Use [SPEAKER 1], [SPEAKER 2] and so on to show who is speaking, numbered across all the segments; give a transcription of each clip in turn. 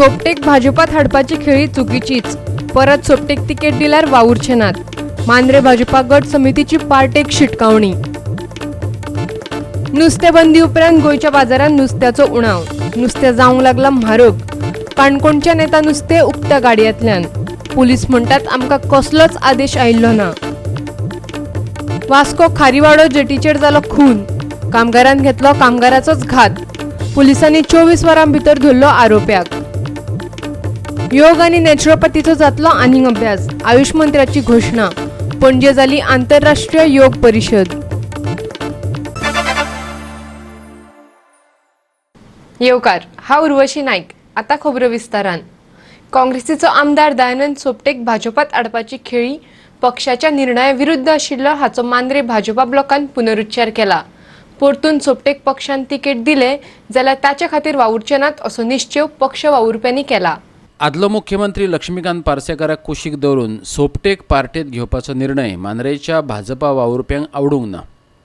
[SPEAKER 1] सोपटेक भाजपात हाडपाची खेळी चुकीचीच, परत सोपटेक तिकेट दिल्यार वावुरचे नात. मांद्रे भाजपा गट समितीची पार्टेक शिटकावणी. नुस्तें बंदी उपरांत गोंयच्या बाजारांत नुस्त्याचो उणाव, नुस्तें जावंक लागलां म्हारग. काणकोणच्या नेता नुस्तें उक्त्या गाडयांतल्यान. पुलीस म्हणटात आमकां कसलोच आदेश आयिल्लो ना. वास्को खारीवाडो जेटीचेर जालो खून, कामगारान घेतलो कामगाराचोच घात. पुलिसांनी 24 वरां भितर धरलो आरोप्याक. योग आनी नॅचरोपॅथीचो जातलो आनीक अभ्यास, आयुष मंत्र्याची घोशणा. पणजे जाली आंतरराष्ट्रीय योग परिशद. येवकार, हांव उर्वशी नायक. आतां खबरो विस्तारान. काँग्रेसीचो आमदार दयानंद सोपटेक भाजपात हाडपाची खेळी पक्षाच्या निर्णया विरुद्ध आशिल्लो हाचो मांद्रे भाजपा ब्लॉकान पुनरुच्चार केला. परतून सोपटेक पक्षान तिकेट दिले जाल्यार ताचे खातीर वावुरचे नात असो निश्चेव पक्ष वावुरप्यांनी केला.
[SPEAKER 2] आदलो मुख्यमंत्री लक्ष्मीकांत पार्सेकाराक कुशीक दवरून सोपटेक पार्टेत घेवपाचो निर्णय मांद्रेच्या भाजपा वावुरप्यांक आवडूंक ना.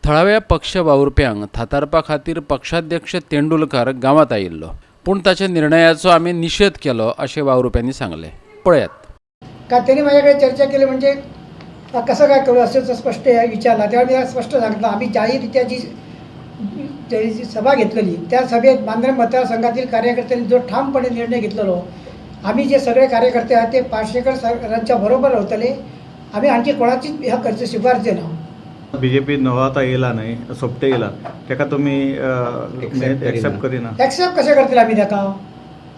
[SPEAKER 2] थळाव्या पक्ष वावुरप्यांक थातारपा खातीर पक्षाध्यक्ष तेंडुलकार गांवांत आयिल्लो, पूण ताच्या निर्णयाचो आमी निशेध केलो अशें वावुरप्यांनी सांगलें. पळयात.
[SPEAKER 3] का त्यांनी माझ्याकडे चर्चा केली, म्हणजे कसं काय करू असं स्पष्ट विचारला. तेव्हा मी स्पष्ट सांगितलं, आम्ही जाहीररित्या जी जी सभा घेतलेली त्या सभेत मांद्रे मतदारसंघातील कार्यकर्त्यांनी जो ठामपणे निर्णय घेतलेलो, आम्ही जे सगळे कार्यकर्ते आहेत ते पार्सेकर सरांच्या बरोबर रावतले, आम्ही आणखी कोणाचीच ह्या करचे स्वीकारचे ना.
[SPEAKER 4] बीजेपी नवो आतां येयला न्हय, सोपटे येयला, तेका तुमी एक्सेप्ट करिना?
[SPEAKER 3] ॲक्सेप्ट कशें करतले आमी ताका?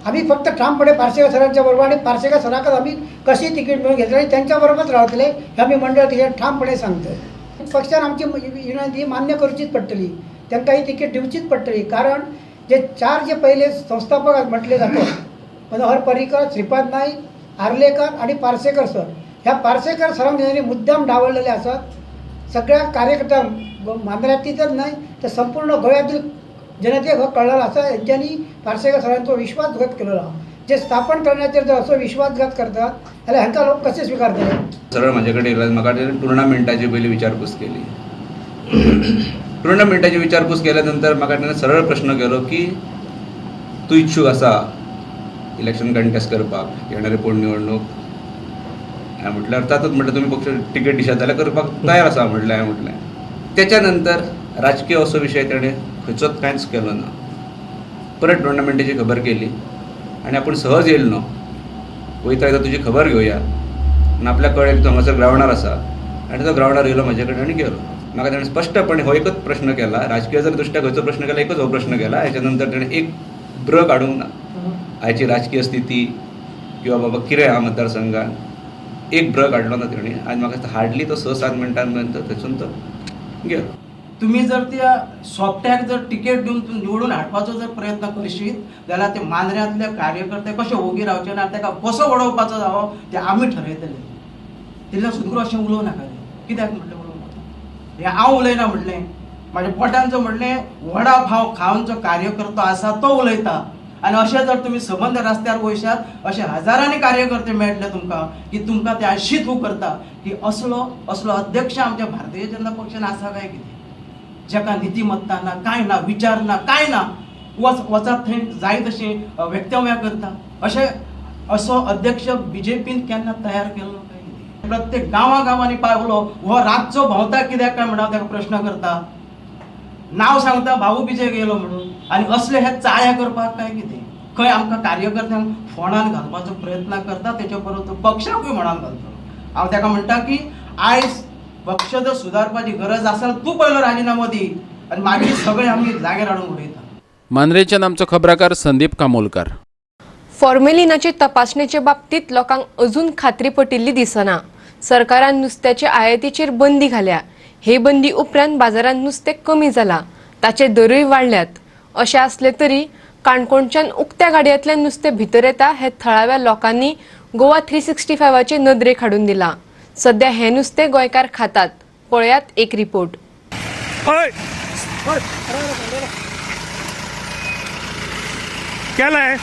[SPEAKER 3] आमी फक्त ठामपणे पार्सेकर सरांच्या बरोबर आणि पार्सेकर सराकच आमी कशी तिकीट मिळून घेतले आणि त्यांच्या बरोबरच रावतले हे आमी मंडळ तिकेट ठामपणे सांगतले. पक्षान आमची विनंती मान्य करचीच पडटली, तांकां ही तिकीट दिवचीच पडटली. कारण जे चार जे पहिले संस्थापक म्हटले जातात, मनोहर पर्रीकर, श्रीपाद नाईक, आर्लेकर आणि पार्सेकर सर, ह्या पार्सेकर सरांक तेंच्यांनी मुद्दाम डावललेले आसात. सगळ्या कार्यकर्त्यांक मांद्र्यांतीच न्हय तर संपूर्ण गोव्यातील जनतेक हो कळ्ळेलो आसा, हेंच्यांनी पार्सेकर सरांचो विश्वासघात केलेलो आहा. जे स्थापन करण्याचेर जर असो विश्वासघात करतात जाल्यार हांकां लोक कसे स्विकारतले?
[SPEAKER 5] सरळ म्हाजे कडेन येयलो, म्हाका तेणें टुर्नामेंटाची पयली विचारपूस केली. टुर्नामेंटाची विचारपूस केल्या नंतर म्हाका तेणें सरळ प्रश्न केलो की तूं इच्छूक आसा इलेक्शन कंटेस्ट करपाक येणारे पोटनिवडणूक? हांवें म्हटलें अर्थातच, म्हटलें तुमी पक्ष तिकेट दिशात जाल्यार करपाक तयार आसा म्हटलें हांवें म्हटलें. तेच्या नंतर राजकीय असो विशय तेणें खंयचोच कांयच केलो ना. परत टुर्नामेंटाची खबर केली आनी आपूण सहज येयलो न्हू, वयता वयता तुजी खबर घेवया आनी आपल्याक कळ्ळें की तो हांगासर ग्रावंडार आसा आनी तो ग्रावंडार येयलो म्हाजे कडेन आनी गेलो. म्हाका तेणें स्पश्टपणे हो एकच प्रश्न केला, राजकीय जर दृश्ट्या खंयचो प्रश्न केला, एकच हो प्रश्न केला. हेच्या नंतर तेणें एक ब्र काडूंक ना. आयची राजकीय स्थिती किंवा बाबा कितें आहा मतदारसंघान एक ब्र काडलो ना तेणी. आनी म्हाका दिसता हार्डली तो 6-7 मिनटां पर्यंत थंयसून तो गेलो.
[SPEAKER 6] तुम्ही जर त्या सोपट्याक जर तिकेट दिवन तूं निवडून हाडपाचो जर प्रयत्न करशीत जाल्यार ते मांद्र्यांतले कार्यकर्ते कशे ओगी रावचे ना, ताका कसो वडोवपाचो जावो ते आमी ठरयतले. तितलें सुद्दां अशें उलोवं नाका. कित्याक म्हटलें उलोवं नाका? हें हांव उलयना म्हटलें, म्हाज्या पोटान जो म्हटलें वडा पाव खावन जो कार्यकर्तो आसा तो उलयता. आनी अशें जर तुमी सबंद रस्त्यार वयशात अशे हजारांनी कार्यकर्ते मेळटले तुमकां की तुमकां ते शी थू करता की असलो असलो अध्यक्ष आमच्या भारतीय जनता पक्षान आसा काय कितें, जेका नितिमत्ता ना, कांय ना, विचार ना, कांय ना, वचात थंय जाय तशी वक्तव्यां करता. अशें असो अध्यक्ष बीजेपीन केन्ना तयार केल्लो काय कितें? प्रत्येक गांवा गांवांनी पावलो हो रातचो भोंवता कित्याक काय म्हणून ताका प्रश्न करता, नांव सांगता भाऊ बिजे गेलो म्हणून. आनी असले हे चाळे करपाक काय कितें खंय आमकां कार्यकर्त्यांक फोंडान घालपाचो प्रयत्न करता, तेच्या बरोबर तो पक्षाकूय फोंडान घालतलो. हांव ताका म्हणटा की आयज पक्ष जर सुदारपाची गरज आसा तूं पयलो राजिनामो दी आनी मागीर सगळे आमी जाग्यार हाडून उडयता.
[SPEAKER 2] मांद्रेच्यान आमचो खबराकार संदीप कामोलकार.
[SPEAKER 1] फॉर्मेलिनाचे तपासणेचे बाबतीत लोकांक अजून खात्री पटिल्ली दिसना. सरकारान नुस्त्याचे आयातीचेर बंदी घाल्या. हे बंदी उपरांत बाजारांत नुस्तें कमी जाला, ताचे दरूय वाडल्यात. अशें आसलें तरी काणकोणच्यान उक्त्या गाडयांतल्यान नुस्तें भितर येता हें थळाव्या लोकांनी गोवा 365चे नदरेक हाडून दिलां. सध्या हें नुस्तें गोंयकार खातात. पळयात एक रिपोर्ट.
[SPEAKER 7] केलाय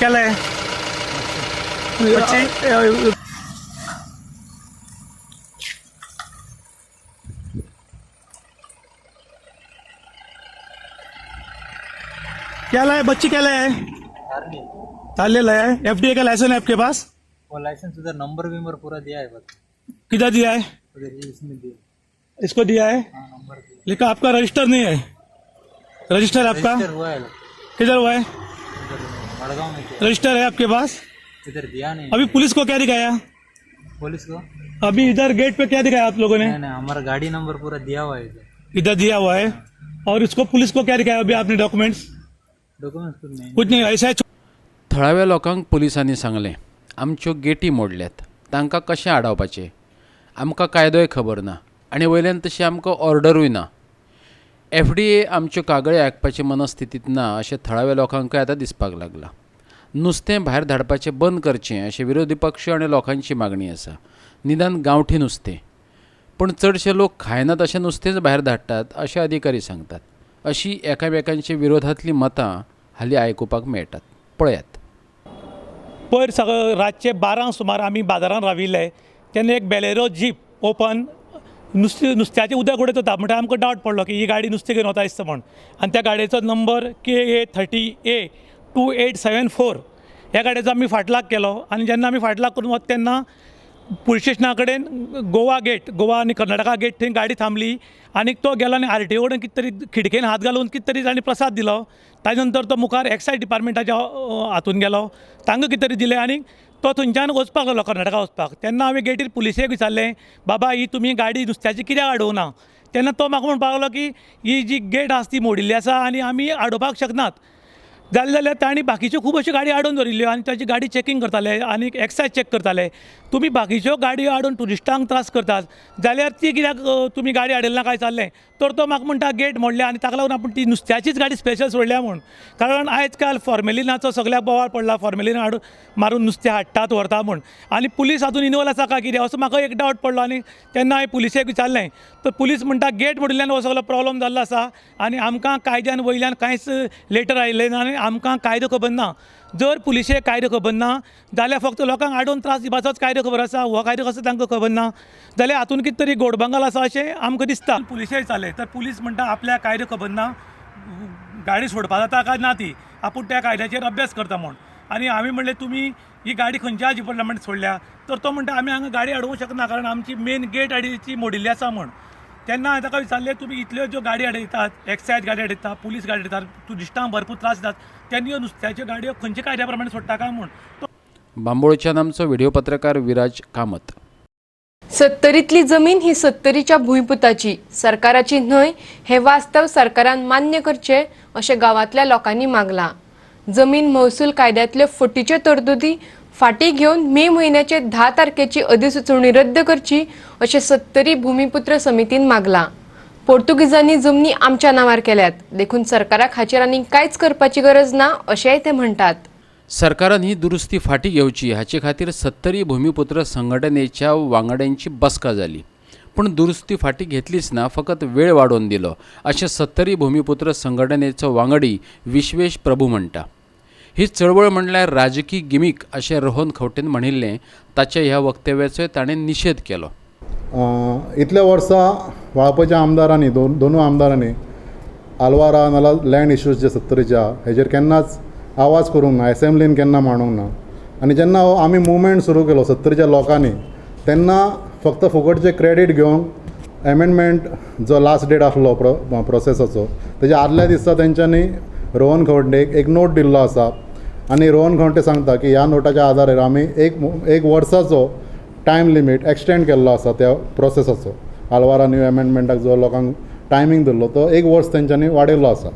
[SPEAKER 7] केलाय केलाय बच्ची केलाय. तारले लाया है। एफडीए का लाइसेंस है आपके पास?
[SPEAKER 8] वो लाइसेंस उधर नंबर विंबर पूरा दिया है बस।
[SPEAKER 7] किधर दिया है?
[SPEAKER 8] उधर इसमें दिया,
[SPEAKER 7] इसको दिया है।
[SPEAKER 8] हाँ, नंबर दिया।
[SPEAKER 7] लेकिन आपका रजिस्टर नहीं है। रजिस्टर आपका
[SPEAKER 8] रजिस्टर हुआ है?
[SPEAKER 7] किधर हुआ है?
[SPEAKER 8] मडगांव में।
[SPEAKER 7] रजिस्टर है आपके पास?
[SPEAKER 8] इधर दिया नहीं।
[SPEAKER 7] अभी पुलिस को क्या दिखाया?
[SPEAKER 8] पुलिस को
[SPEAKER 7] अभी इधर गेट पे क्या दिखाया आप लोगों ने?
[SPEAKER 8] नहीं नहीं, हमारा गाड़ी नंबर पूरा दिया हुआ है इधर।
[SPEAKER 7] इधर दिया हुआ है। और इसको पुलिस को क्या दिखाया अभी आपने? डॉक्यूमेंट्स?
[SPEAKER 8] डॉक्यूमेंट्स कुछ नहीं,
[SPEAKER 7] कुछ नहीं। ऐसा है।
[SPEAKER 2] थळाव्या लोकांक पुलिसांनी सांगलें, आमच्यो गेटी मोडल्यात, तांकां कशें आडावपाचें आमकां कायदोय खबर ना आनी वयल्यान तशी आमकां ऑर्डरूय ना। एफडीए आमच्यो कागळी आयकपाचे मनस्थितींत ना अशें थळाव्या लोकांकय आतां दिसपाक लागलां। नुस्तें भायर धाडपाचें बंद करचें अशें विरोधी पक्ष आनी लोकांची मागणी आसा। निदान गांवठी नुस्तें, पूण चडशे लोक खायनात अशें नुस्तेंच भायर धाडटात अशें अधिकारी सांगतात। अशी एकामेकांच्या विरोधांतलीं मतां हालीं आयकुपाक मेळटात। पळयात।
[SPEAKER 7] पयर सगळं रातचे 12 सुमार आमी बाजारान राविल्ले तेन्ना एक बेलेरो जीप ओपन नुस्त्याचें उदक उडयत वता। म्हणटा आमकां डावट पडलो की ही गाडी नुस्तें घेवन वता दिसता म्हण। आनी त्या गाडयेचो नंबर KA 30A 2874 ह्या गाडयेचो आमी फाटलाग केलो। आनी जेन्ना आमी फाटलाग करून वता तेन्ना पुलीस स्टेशना कडेन गोवा गेट, गोवा आनी कर्नाटका गेट थंय गाडी थांबली आनी तो गेलो आनी आरटीओ कडेन कितें तरी खिडकेन हात घालून कितें तरी ताणें प्रसाद दिलो। ताजे नंतर तो मुखार एक्सायज डिपार्टमेंटाच्या हातून गेलो, तांकां कितें तरी दिलें आनी तो थंयच्यान वचपाक लागलो कर्नाटका वचपाक। तेन्ना हांवें गेटीर पुलिसेक विचारलें, बाबा ही तुमी गाडी नुस्त्याची कित्याक आडोवना? तेन्ना तो म्हाका म्हणपाक लागलो की ही जी गेट आसा ती मोडिल्ली आसा आनी आमी आडोवपाक शकनात। जालें जाल्यार तांणी बाकीच्यो खूब अश्यो गाडयो आडोवन दवरिल्ल्यो आनी ताची गाडी चॅकींग करताले आनी एक्सायज चॅक करताले। तुमी बाकीच्यो गाडयो आडोवन ट्युरिस्टांक त्रास करतात जाल्यार ती कित्याक तुमी गाडी हाडिल्ली ना काय चाललें? तर तो म्हाका म्हणटा गेट मोडल्या आनी ताका लागून आपूण ती नुस्त्याचीच गाडी स्पेशल सोडल्या म्हूण। कारण आयज काल फॉर्मेलिनाचो सगळ्याक बोवाळ पडला, फॉर्मेलिन हाडून मारून नुस्तें हाडटात व्हरता म्हूण आनी पुलीस हातून इनवॉल्व आसा काय कितें असो म्हाका एक डावट पडलो। आनी तेन्ना हांवें पुलिसेक विचारलें तर पुलीस म्हणटा गेट मोडिल्ल्यान हो सगळो प्रॉब्लम जाल्लो आसा आनी आमकां कायद्यान वयल्यान कांयच लेटर आयिल्लें ना आनी आमकां कायदो खबर ना। जर पुलिशेक कायदो खबर ना जाल्यार फक्त लोकांक आडोवन त्रास दिवपाचोच कायदो खबर आसा, हो कायदो कसो तांकां खबर ना जाल्यार हातून कितें तरी गोडबंगाल आसा अशें आमकां दिसता। पुलिशेक विचारलें तर पुलीस म्हणटा आपल्याक कायदो खबर ना, गाडी सोडपा जाता काय ना ती, आपूण त्या कायद्याचेर अभ्यास करता म्हूण। आनी हांवें म्हणलें तुमी ही गाडी खंयच्या डिपार्टमेंट सोडल्या? तर तो म्हणटा आमी हांगा गाडी हाडूंक शकना कारण आमची मेन गेट हाडीची मोडिल्ली आसा म्हूण। तेन्ना हांवें ताका विचारलें तुमी इतल्यो ज्यो गाडी हाडयतात, एक्सायज गाडी हाडयता, पुलीस गाडी हाडयतात, ट्युरिस्टांक भरपूर त्रास दितात, तेन्ना ह्यो नुस्त्याच्यो गाडयो खंयच्या कायद्या प्रमाणे सोडटा काय म्हूण।
[SPEAKER 2] बांबोळच्यान आमचो व्हिडिओ पत्रकार विराज कामत।
[SPEAKER 1] सत्तरीतली जमीन ही सत्तरीच्या भूंयपुताची, सरकाराची न्हय हे वास्तव सरकारान मान्य करचें अशें गांवांतल्या लोकांनी मागलां। जमीन महसूल कायद्यांतल्यो फटीच्यो तरतुदी फाटीं घेवन मे म्हयन्याचे 10 तारखेची अधिसुचोवणी रद्द करची अशें सत्तरी भूमिपुत्र समितीन मागलां। पोर्तुगीजांनी जमनी आमच्या नांवार केल्यात देखून सरकाराक हाचेर आनीक कांयच करपाची गरज ना अशेंय ते म्हणटात।
[SPEAKER 2] सरकारान ही दुरुस्ती फाटीं घेवची हाचे खातीर सत्तरी भूमिपुत्र संघटनेच्या वांगड्यांची बसका जाली, पूण दुरुस्ती फाटीं घेतलीच ना, फकत वेळ वाडोवन दिलो अशें सत्तरी भूमिपुत्र संघटनेचो वांगडी विश्वेश प्रभू म्हणटा। ही चळवळ म्हणल्यार राजकी गिमीक अशें रोहन खंवटेन म्हणिल्लें, ताच्या ह्या वक्तव्याचोय ताणें निशेध केलो।
[SPEAKER 9] इतल्या वर्सां वाळपयच्या आमदारांनी, दोनूय आमदारांनी आलवारा नाल्यार लँड इश्यूज जे सत्तरीच्या हेजेर केन्नाच आवाज करूंक ना, एसेंब्लीन केन्ना मांडूंक ना। आनी जेन्ना हो आमी मुवमेंट सुरू केलो सत्तरीच्या लोकांनी तेन्ना फक्त फुकटचे क्रेडीट घेवन एमेंडमेंट जो लास्ट डेट आसलो प्रोसेसाचो तेज्या आदल्या दिसा तेंच्यांनी रोहन खंवटेक एक नोट दिल्लो आसा आनी रोहन खंवटे सांगता की ह्या नोटाच्या आधारार आमी एक वर्साचो टायम लिमीट एक्सटेंड केल्लो आसा त्या प्रोसेसाचो। आलवारा न्यू एमेंडमेंटाक जो लोकांक टायमींग दिल्लो तो एक वर्स तेंच्यांनी वाडयल्लो आसा।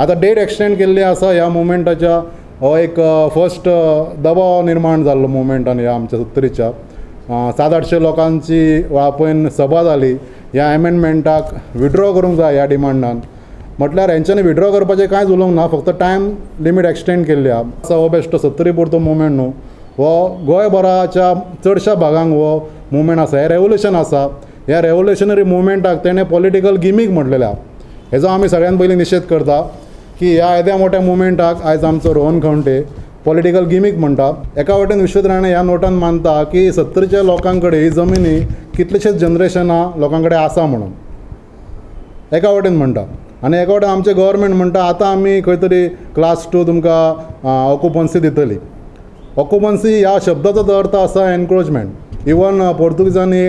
[SPEAKER 9] आतां डेट एक्सटेंड केल्ली आसा ह्या मुवमेंटाच्या हो एक फर्स्ट दबाव निर्माण जाल्लो मुवमेंटान ह्या आमच्या सत्तरीच्या 700-800 लोकांची वाळपयन सभा जाली ह्या एमेंडमेंटाक विड्रॉ करूंक जाय ह्या डिमांडान। म्हटल्यार हेंच्यांनी विड्रॉ करपाचें कांयच उलोवंक ना, फक्त टायम लिमीट एक्सटेंड केल्ली आसा। हो बेश्टो सत्तरी पुरतो मुवमेंट न्हू, हो गोंयभराच्या चडश्या भागांक हो मुवमेंट आसा, हें रेवोल्युशन आसा। ह्या रेवोल्युशनरी मुवमेंटाक तेणें पॉलिटिकल गिमीक म्हटलेलें आसा। हेजो आमी सगळ्यान पयलीं निशेध करता की ह्या येद्या मोठ्या मुवमेंटाक आयज आमचो रोहन खंवटे पॉलिटिकल गिमीक म्हणटा। एका वटेन विश्वजीत राणे ह्या नोटान मानता की सत्तरीच्या लोकां कडेन ही जमिनी कितलेशेच जनरेशनां लोकां कडेन आसा म्हणून एका वटेन म्हणटा। आनी एका वटेन आमचें गव्हर्मेंट म्हणटा आतां आमी खंय तरी क्लास 2 तुमकां ऑक्युपन्सी दितली. ऑक्युपन्सी ह्या शब्दाचोच अर्थ आसा एनक्रोचमेंट. इवन पोर्तुगीजांनी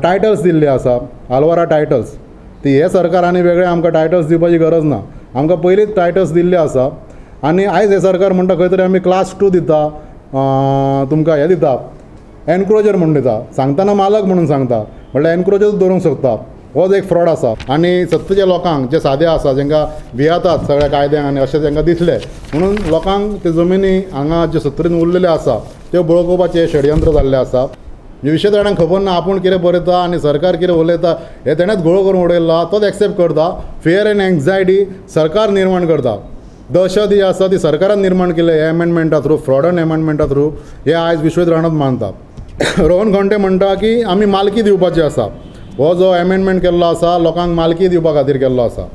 [SPEAKER 9] टायटल्स दिल्ले आसा, आलवारा टायटल्स. ती हे सरकारांनी वेगळे आमकां टायटल्स दिवपाची गरज ना, आमकां पयलींच टायटल्स दिल्ले आसा. आनी आयज हे सरकार म्हणटा खंय तरी आमी क्लास 2 दिता, तुमकां हें दिता, एनक्रोजर म्हणून दिता. सांगतना मालक म्हणून सांगता, म्हणल्यार एनक्रोजर दवरूंक शकता. होच एक फ्रॉड आसा. आनी सत्तेच्या लोकांक जे सादे आसा, जेंकां भियेतात सगळ्या कायद्यांक आनी अशें तांकां दिसलें म्हणून लोकांक ते जमिनी हांगा जे सत्तरीन उरलेले आसा त्यो बळकोवपाचें षडयंत्र जाल्लें आसा. विशय जाणांक खबर ना आपूण कितें बरयता आनी सरकार कितें उलयता हें तेणेंच घोळ करून उडयला, तोच एक्सेप्ट करता. फियर एंड एन्जायटी सरकार निर्माण करता, दहशत ही आसा ती सरकारान निर्माण केल्या ह्या एमेंडमेंटा थ्रू, फ्रॉडन एमेंडमेंटा थ्रू. हे आयज विश्वजीत राणेच मानता. रोहन खंवटे म्हणटा की आमी मालकी दिवपाची आसा. हो जो एमेंडमेंट केल्लो आसा लोकांक मालकी दिवपा खातीर केल्लो आसा.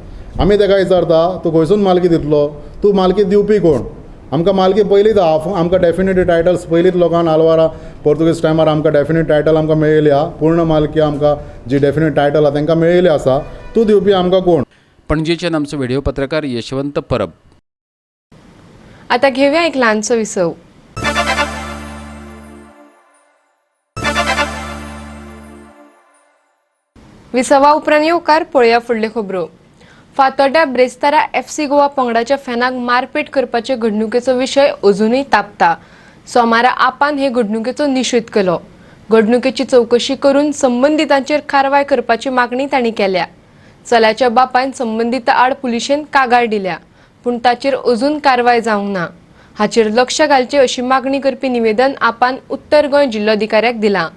[SPEAKER 9] आमी ताका विचारता तूं खंयसून मालकी दितलो, तूं मालकी दिवपी कोण? आमकां मालकी पयलींच आहा, आमकां डेफिनेट टायटल्स पयलींच लोकांक आलवारा पोर्तुगीज टायमार आमकां डेफिनेट टायटल आमकां मेळिल्ली आहा, पूर्ण मालकी आमकां जी डेफिनेट टायटल आहा तांकां मेळिल्ली आसा. तूं दिवपी आमकां कोण?
[SPEAKER 2] पणजेच्यान आमचो व्हिडिओ पत्रकार यशवंत परब.
[SPEAKER 1] आतां घेवया एक ल्हानसो विसव. विसवा उपरांत येवकार पळया फुडल्यो खबरो. फातोड्ड्या ब्रेस्तारा FC Goa पंगडाच्या फॅनाक मारपेट करपाचे घडणुकेचो विशय अजुनूय तापता. सोमारा आपान हे घडणुकेचो निशेध केलो. घडणुकेची चवकशी करून संबंदितांचेर कारवाय करपाची मागणी तांणी केल्या. चल्याच्या बापायन संबंदिता आड पुलिशेन कागाळ दिल्या, पूण ताचेर अजून कारवाय जावंक ना. हाचेर लक्ष घालचें अशी मागणी करपी निवेदन आपान उत्तर गोंय जिल्लोधिकाऱ्याक दिलां.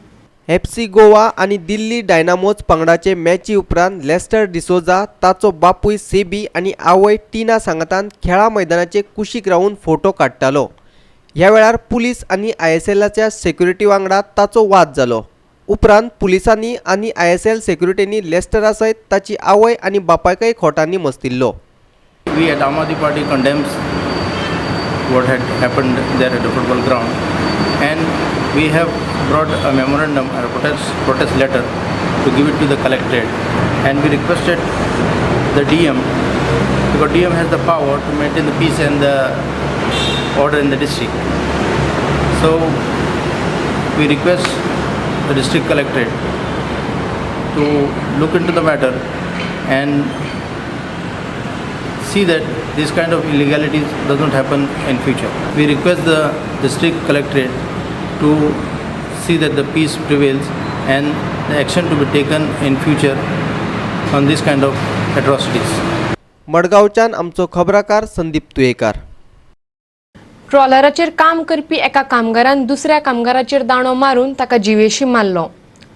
[SPEAKER 10] FC Goa आनी दिल्ली डायनामोज पंगडाचे मॅची उपरांत लेस्टर डिसोजा, ताचो बापूय सेबी आनी आवय टिना सांगातान खेळा मैदानाचे कुशीक रावन फोटो काडटालो. ह्या वेळार पुलीस आनी ISLच्या सेक्युरिटी वांगडा ताचो वाद जालो. उपरांत पुलिसांनी आनी ISL सेक्युरिटींनी लेस्टरा सयत ताची आवय आनी बापायकय खोटांनी मस्तिल्लो.
[SPEAKER 11] We at Aam Aadmi Party condemns what had happened there at the football ground, and we have brought a memorandum or a protest letter to give it to the collectorate, and we requested the DM, because DM has the power to maintain the peace and the order in the district. So we request the district collectorate to look into the matter and see that this kind of illegalities does not happen in future. We request the district collectorate to see that the peace prevails and the action to be taken in future on this kind of atrocities.
[SPEAKER 10] मडगांवच्यान आमचो खबराकार संदीप तुयेकार.
[SPEAKER 1] ट्रॉलराचेर काम करपी एका कामगारान दुसऱ्या कामगाराचेर दांडो मारून ताका जिवेशी मारलो.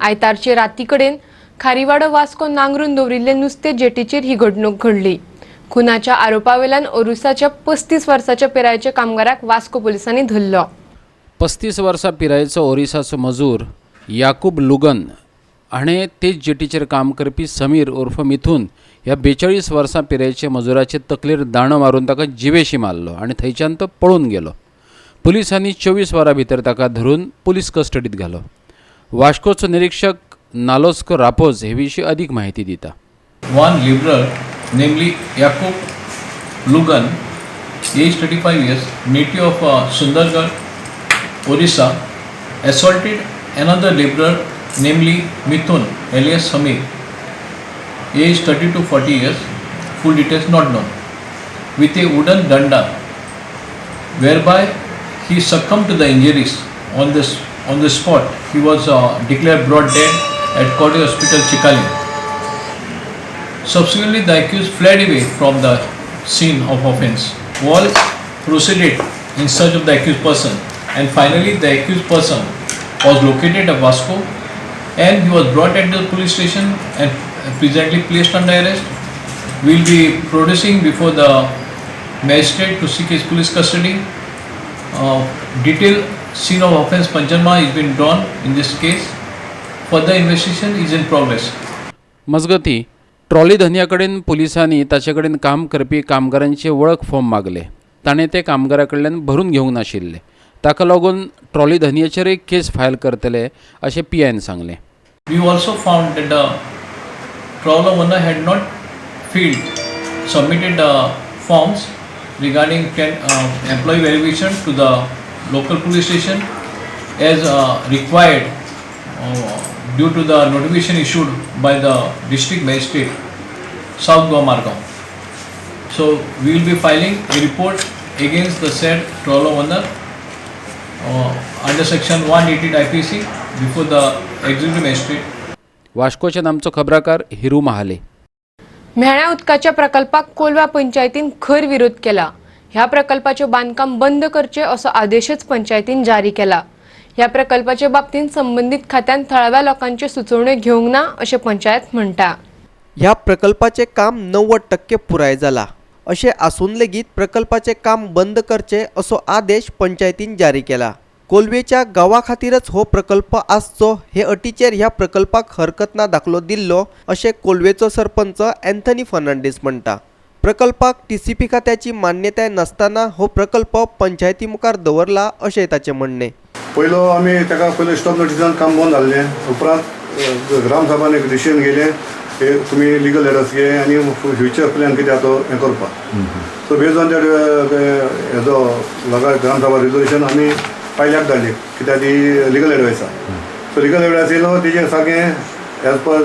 [SPEAKER 1] आयतारचे राती कडेन खारीवाडो वास्को नांगरून दवरिल्ले नुस्ते जेटीचेर ही घडणूक घडली. खुनाच्या आरोपावेल्यान ओरिसाच्या 35 वर्साच्या पिरायेच्या कामगाराक वास्को पोलिसांनी धरलो.
[SPEAKER 2] 35 वर्सां पिरायेचो ओरिसाचो मजूर याकूब लुगन हाणें तेच जेटीचेर काम करपी समीर उर्फ मिथून ह्या 42 वर्सां पिरायेच्या मजुराचे तकलेर दांडो मारून ताका जिवेशी मारलो आनी थंयच्यान तो पळून गेलो. पुलिसांनी 24 वरां भितर ताका धरून पुलीस कस्टडीत घालो. वास्कोचो निरीक्षक नालोस्को रापोज हे विशीं अदीक म्हायती दिता.
[SPEAKER 12] One labourer, namely Yakub Lugan, age 35 years, native of Sundargarh, Orissa, assaulted another laborer, namely Mithun alias Samir, age 30 to 40 years, full details not known, with a wooden danda, whereby he succumbed to the injuries on the spot. He was declared brought dead at Cottage Hospital, Chicalim. Subsequently, the accused fled away from the scene of offence. All proceeded in search of the accused person, and finally the accused person was located at Vasco, and he was brought at the police station and presently placed under arrest. We will be producing before the magistrate to seek his police custody. Detailed scene of offence panchanama has been drawn in this case. Further investigation is in progress.
[SPEAKER 2] मजगती trolley धनया कडेन पुलिसांनी ताचे कडेन काम करपी कामगारांचे वळख form मागले. ताणें ते कामगारा कडल्यान भरून घेवंक नाशिल्ले. ताका लागून ट्रॉली धनयाचेरय केस फायल करतले अशें PIन सांगलें.
[SPEAKER 12] We also found that the trawler owner had not filled submitted the forms regarding employee verification to the local police station as required due to the notification issued by the district magistrate, South Goa Margao. So we will be filing a report against the said trawler owner under section 118 IPC before the executive magistrate.
[SPEAKER 2] वास्कोच्यान आमचो खबराकार हिरू महाले.
[SPEAKER 1] म्हेळ्या उदकाच्या प्रकल्पाक कोलवा पंचायतीन खर विरोध केला. ह्या प्रकल्पाचें बांदकाम बंद करचें असो आदेशच पंचायतीन जारी केला. ह्या प्रकल्पाचे बाबतींत संबंदीत खात्यान थळाव्या लोकांच्यो सुचोवण्यो घेवंक ना अशें पंचायत म्हणटा.
[SPEAKER 10] ह्या प्रकल्पाचें काम 90% पुराय जाला. अशें आसून लेगीत प्रकल्पाचें काम बंद करचें असो आदेश पंचायतीन जारी केला. कोलवेच्या गांवा खातीरच हो प्रकल्प आसचो हे अटीचेर ह्या प्रकल्पाक हरकत ना दाखलो दिल्लो अशें कोलवेचो सरपंच अँथनी फर्नांडीस म्हणटा. प्रकल्पाक टीसीपी खात्याची मान्यताय नासतना हो प्रकल्प पंचायती मुखार दवरला अशें ताचें म्हणणें.
[SPEAKER 13] पयलो आमी ताका पयलो स्टॉप नोटिसान काम बंद जाल्लें. उपरांत ग्रामसभान एक डिसिजन घेयलें की तुमी लिगल एडवायस घे आनी फ्युचर प्लॅन कितें आहा तो हें करपाक. सो बेज ऑन that हेजो ग्रामसभा रिजोल्युशन आमी फायल्याक धाडली कित्याक ती लिगल एडवायस आहा. सो लिगल एडवायस येयलो तेजेर सारकें एज पर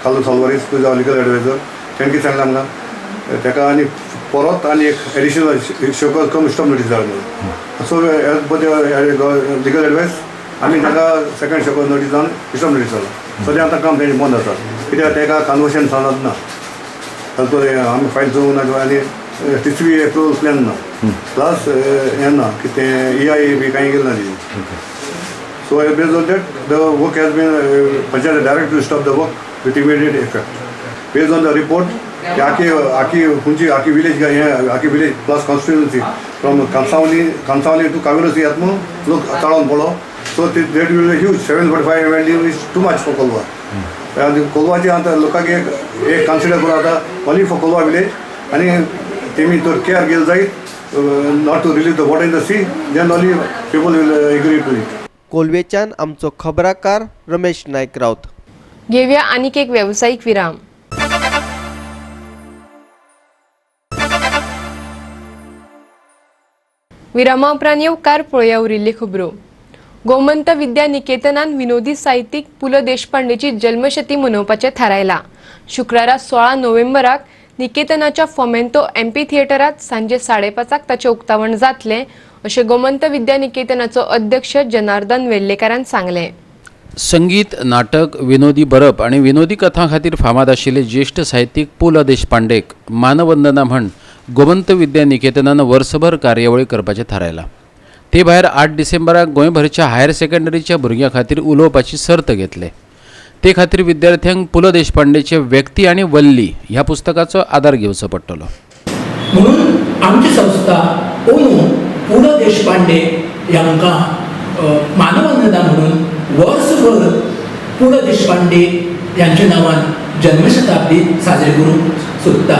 [SPEAKER 13] कार्लूस आल्वारीस जावं लिगल एडवायजर तेणें कितें सांगलें आमकां ताका आनी परत आनी एक additional show cause cum stop notice धाडली. So as per legal advice आमी ताका सेकंड शोकॉज नोटीस जावन स्टॉप नोटीस जालो. सद्या आतां काम तेजें बंद आसा कित्याक ताका कन्वर्शन सांगत ना. तातूंत आमी फायल चोवंक ना आनी T C B approval plan ना, प्लस हें ना की तें ई I बी कांय केलें ना तेजें. So based on that the work has been panchayat direct to stop the work with immediate effect based on the report. आखी आखी खंयची आखी विलेज हें आखी village plus constituency from Cansaulim to Cavelossim येता न्हू लोक चाळोवन पडलो. So that will be huge. 7.5 MLD is too much for Colva. आनी कोलवाचे आतां लोकांक एक कन्सिडर करून आतां ओनली फॉर कोलवा विलेज आनी तेमी तर केअर घेतली जायत not to release the water in the sea, then only people will agree to it.
[SPEAKER 10] कोलवेच्यान आमचो खबराकार रमेश नायक राऊत.
[SPEAKER 1] घेवया आनीक एक वेवसायीक विराम. विरामा उपरांत येवकार पळोवया उरिल्ली खबरो. गोमंत विद्या निकेतनान विनोदी साहित्यीक पु ल देशपांडेची जल्मशती मनोवपाचें थारायलां. शुक्रारा 16 नोव्हेंबराक निकेतनाच्या फोमेंतो एमपी थिएटरांत सांजे 5:30 ताचें उक्तावण जातलें अशें गोमंत विद्या निकेतनाचो अध्यक्ष जनार्दन वेल्लेकारान सांगलें.
[SPEAKER 2] संगीत, नाटक, विनोदी बरप आनी विनोदी कथां खातीर फामाद आशिल्ले ज्येश्ठ साहित्यीक पु ल देशपांडेक मानवंदना म्हण गोमंत विद्या निकेतनान वर्सभर कार्यावळी करपाचें थारायलां. ते भायर 8 डिसेंबराक गोंयभरच्या हायर सेकंडरीच्या भुरग्यां खातीर उलोवपाची सर्त घेतले. ते खातीर विद्यार्थ्यांक पु ल देशपांडेचे व्यक्ती आनी वल्ली ह्या पुस्तकाचो आदार घेवचो पडटलो.
[SPEAKER 14] म्हणून आमची संस्था अंदू पु ल देशपांडे हांकां मानवंदना म्हणून वर्सभर पु ल देशपांडे यांच्या नांवान जन्मशताब्दी साजरी करूंक सोदता.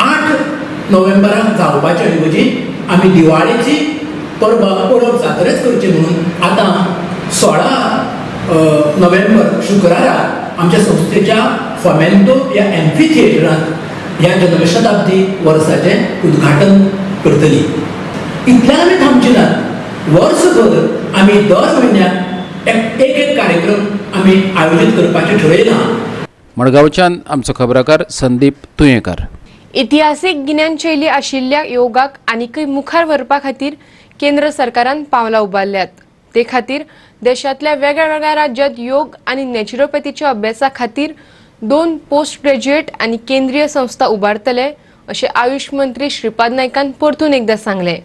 [SPEAKER 14] 8 नोव्हेंबराक जावपाच्या ऐवजी आमी दिवाळेची परब साजरेच करची म्हणून आतां 16 नोव्हेंबर शुक्रारा आमच्या संस्थेच्या फोमेंतो ह्या एम्फी थिएटरांत ह्या जन्मशताब्दी वर्साचें उद्घाटन करतली. इतल्यान आमी थांबची नात, वर्सभर आमी दर म्हयन्याक एक एक कार्यक्रम आमी आयोजीत करपाचें ठरयलां.
[SPEAKER 2] मडगांवच्यान आमचो खबराकार संदीप तुयेंकार.
[SPEAKER 1] इतिहासीक गिन्यानशैली आशिल्ल्या योगाक आनीकय मुखार व्हरपा खातीर केंद्र सरकारान पावलां उबारल्यात. ते खातीर देशांतल्या वेगळ्यावेगळ्या राज्यांत योग आनी नॅचरोपॅथीच्या अभ्यासा खातीर 2 पोस्ट ग्रॅज्युएट आनी केंद्रीय संस्था उबारतले अशें आयुष मंत्री श्रीपाद नायकान परतून एकदां सांगलें.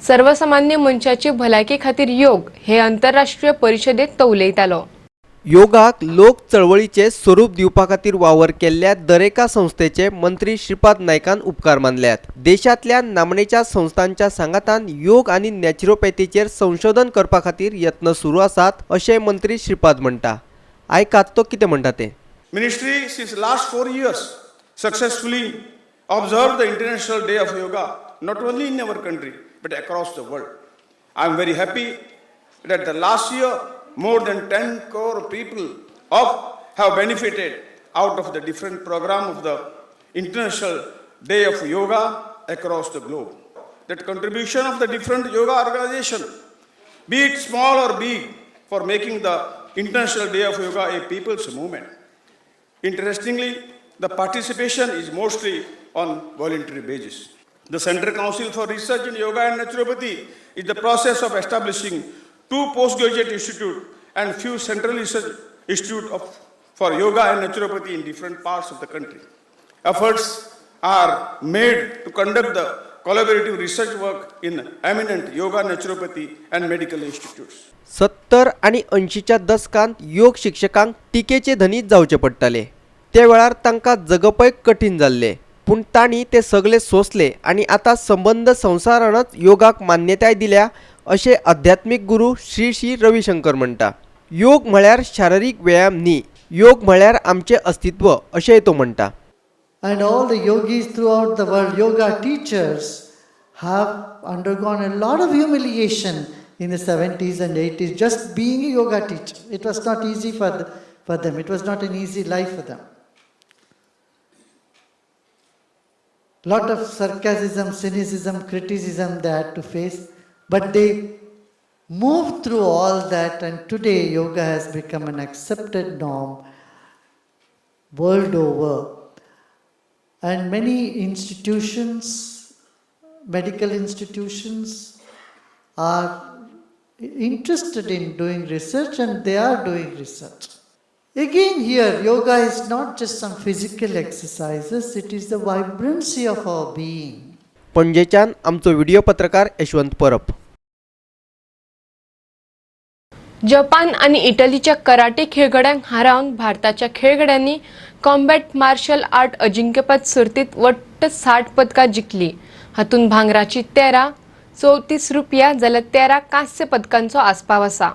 [SPEAKER 1] सर्वसामान्य मनशाचे भलायके खातीर योग हे आंतरराष्ट्रीय परिशदेंत तो उलयतालो.
[SPEAKER 10] योगाक लोक चळवळीचे स्वरूप दिवपा खातीर वावर केल्ल्या दरेका संस्थेचे मंत्री श्रीपाद नायकान उपकार मानल्यात. देशांतल्या नामनेच्या संस्थांच्या सांगातान योग आनी नॅचरोपॅथीचेर संशोधन करपा खातीर यत्न सुरू आसात अशें मंत्री श्रीपाद म्हणटा. आयकात तो कितें म्हणटा तें.
[SPEAKER 15] Ministry since last 4 years successfully observed the International Day of Yoga not only in our country but across the world. I am very happy that the last year more than 10 crore people have benefited out of the different program of the International Day of Yoga across the globe. That contribution of the different yoga organizations, be it small or big, for making the International Day of Yoga a people's movement. Interestingly, the participation is mostly on voluntary basis. The Central Council for Research in Yoga and Naturopathy is the process of establishing 2 postgraduate institutes and few central research institutes for yoga and naturopathy in different parts of the country. Efforts are made to conduct the collaborative research work in eminent yoga, naturopathy and medical institutes.
[SPEAKER 10] 70 आनी 80च्या दसकांत योग शिक्षकांक टिकेचे धनी जावचे पडटाले. ते वेळार तांकां जगपय कठीण जाल्लें, पूण तांणी ते सगळे सोंसले आनी आतां संबंद संवसारानच योगाक मान्यताय दिल्या अशें अध्यात्मीक गुरू श्री श्री रविशंकर म्हणटा. योग म्हळ्यार शारिरीक व्यायाम न्ही, योग म्हळ्यार आमचें अस्तित्व अशेंय तो म्हणटा.
[SPEAKER 16] And all the yogis throughout the world, yoga teachers, have undergone a lot of humiliation in the 70s and 80s, just being a yoga teacher. It was not easy for them. It was not an easy life for them. Lot of sarcasm, cynicism, criticism they had to face, but they moved through all that, and today yoga has become an accepted norm world over. And many institutions, medical institutions, are interested in doing research, and they are doing research. Again here, yoga is not just some physical exercises, it is the vibrancy of our being.
[SPEAKER 10] पणजेच्यान आमचो video पत्रकार यशवंत परब.
[SPEAKER 1] Japan आनी इटलीच्या karate खेळगड्यांक हारावन भारताच्या खेळगड्यांनी combat martial art अजिंक्यपद सर्तीत वट्ट 60 पदकां जिखली. हातूंत भांगराची 13, 34 रुपया जाल्यार 13 कांस्य पदकांचो आस्पाव आसा.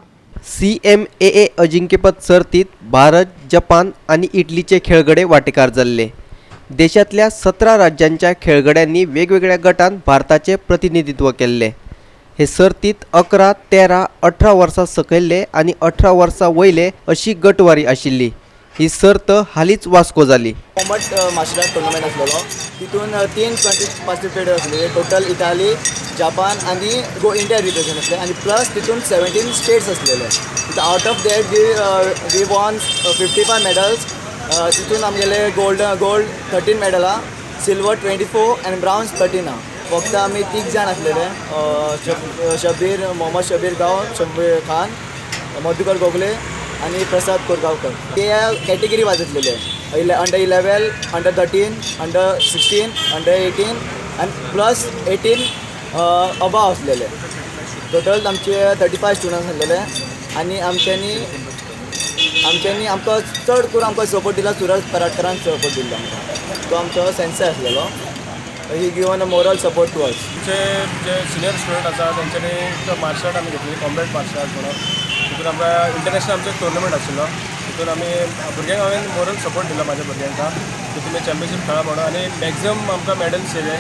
[SPEAKER 10] CMAA अजिंक्यपद सर्तीत भारत, जपान आनी इटलीचे खेळगडे वांटेकार जाल्ले. देशांतल्या 17 राज्यांच्या खेळगड्यांनी वेगवेगळ्या गटांत भारताचें प्रतिनिधित्व केल्लें. हे सर्तीत 11, 13, 18 वर्सां सकयल्ले आनी 18 वर्सां वयले अशी गटवारी आशिल्ली. ही सर्त हालींच वास्को जाली.
[SPEAKER 17] कॉम्बॅट मार्शल आर्ट टुर्नामेंट आसलेलो, तितून 3 कंट्रीज पार्टिसिपेट आसलेले. टोटल इटाली, जपान आनी गो इंडिया रिप्रेझेंट आसले आनी प्लस तितून 17 स्टेट्स आसलेले. Out of that we won 55 medals. तितून आमगेले गोल्ड 13 मेडल आहा, सिल्वर 24 आनी ब्रावन्स 13 आहा. फक्त आमी 3 जाण आसलेले, शबीर, मोहम्मद शबीर गांव, शबीर खान, मधुकर गोगले आनी प्रसाद कोरगांवकर. ते कॅटेगरी वायज आसलेले, अंडर 11, अंडर 13, अंडर 16, अंडर 18 आनी प्लस 18 अबाव आसलेले. टोटल आमचे 35 स्टुडंट्स आसलेले आनी आमच्यांनी आमकां चड करून आमकां सपोर्ट दिला सुरज पराडकरान सपोर्ट दिल्लो आमकां. तो आमचो सेन्सर आसलेलो. He given a moral support to us.
[SPEAKER 18] आमचे जे सिनियर स्टुडंट आसा तेंच्यांनी मार्शल आर्ट आमी घेतली, कॉम्बॅट मार्शल आर्ट म्हणून. तितून आमकां इंटरनॅशनल आमचो एक टुर्नामेंट आशिल्लो, तितून आमी भुरग्यांक हांवें मोरल सपोर्ट दिलो म्हाज्या भुरग्यांक की तुमी चॅम्पियनशीप खेळा म्हणून. आनी मॅक्झिमम आमकां मॅडल्स येयले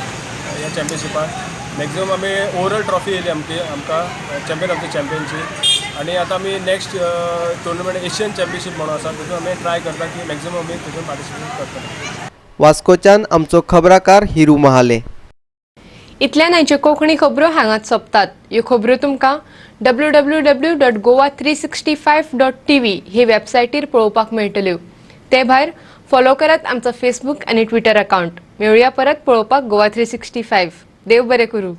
[SPEAKER 18] ह्या चॅम्पियनशिपान. मॅक्झिमम आमी ओवरऑल ट्रॉफी येयली आमची, आमकां चॅम्पियन ऑफ the championship. आनी आतां आमी नेक्स्ट टुर्नामेंट एशियन चॅम्पियनशीप म्हणून आसा, तितून आमी ट्राय करता की मॅक्झिमम आमी तितून पार्टिसिपेट करतले.
[SPEAKER 10] वास्कोच्यान आमचो खबराकार हिरू महाले.
[SPEAKER 1] इतल्यान आयच्यो कोंकणी खबरो हांगाच सोंपतात. ह्यो खबरो तुमकां www.goa365.tv हे वेबसायटीर पळोवपाक मेळटल्यो. ते भायर फॉलो करात आमचो फेसबूक आनी ट्विटर अकावंट. मेळुया परत पळोवपाक गोवा 365. देव बरें करूं.